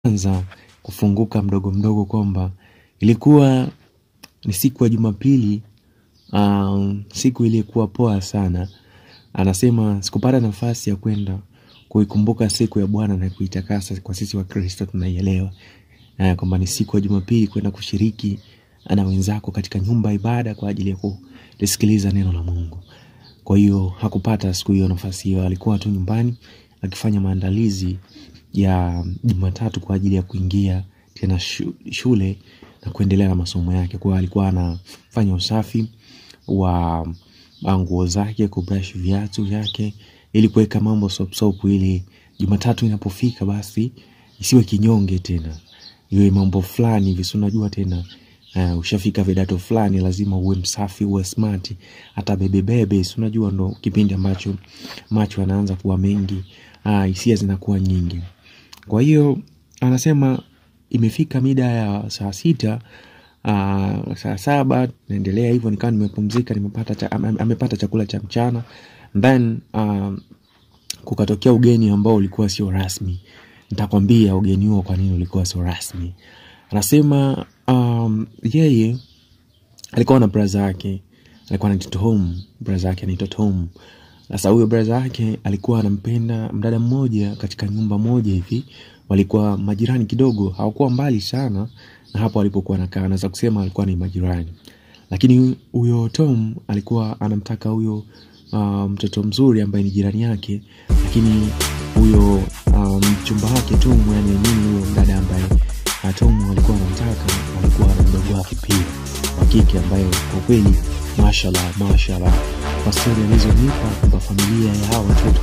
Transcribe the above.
Anza kufunguka mdogo mdogo kwamba ilikuwa ni siku ya Jumapili, siku ilikuwa poa sana. Anasema sikupata nafasi ya kwenda kuikumbuka siku ya Bwana na kuitakasa. Kwa sisi wa Kristo tunaielewa kwamba ni siku ya Jumapili kwenda kushiriki na wenzako katika nyumba ya ibada kwa ajili ya kulisikiliza neno la Mungu. Kwa hiyo hakupata siku hiyo nafasi hiyo, alikuwa tu nyumbani akifanya maandalizi ya Jumatatu kwa ajili ya kuingia tena shule na kuendelea na masomo yake. Kwa hiyo alikuwa anafanya usafi wa nguo zake, kubrush viatu vyake ili kuweka mambo sop sop, ili Jumatatu inapofika basi isiwe kinyonge tena, iwe mambo fulani hivi, si unajua tena. Ushafika vidato fulani lazima uwe msafi, uwe smart, hata bebebebe, si unajua ndo kipindi ambacho macho yanaanza kuwa mengi, hisia zinakuwa nyingi. Kwa hiyo anasema imefika mida ya saa 6, saa 7 naendelea hivyo, nikawa nimepumzika, amepata chakula cha mchana. Then kukatokea ugeni ambao ulikuwa sio rasmi. Nitakwambia ugeni huo kwa nini ulikuwa sio rasmi. Anasema yeye alikuwa na brother yake, alikuwa anaitwa Tom, brother yake anaitwa Tom. Sasa huyo brother yake alikuwa anampenda mdada mmoja katika nyumba moja hivi, walikuwa majirani kidogo, hawakuwa mbali sana na hapo alipokuwa anakaa, naweza kusema alikuwa ni majirani. Lakini huyo Tom alikuwa anamtaka huyo mtoto mzuri ambaye ni jirani yake, lakini huyo mchumba wake Tom, yani nini, huyo mdada ambaye Tom alikuwa anamtaka, alikuwa na mdogo wake pia wa kike ambaye kwa kweli mashallah mashallah, kwa stori alizonipa kwamba familia ya hao watoto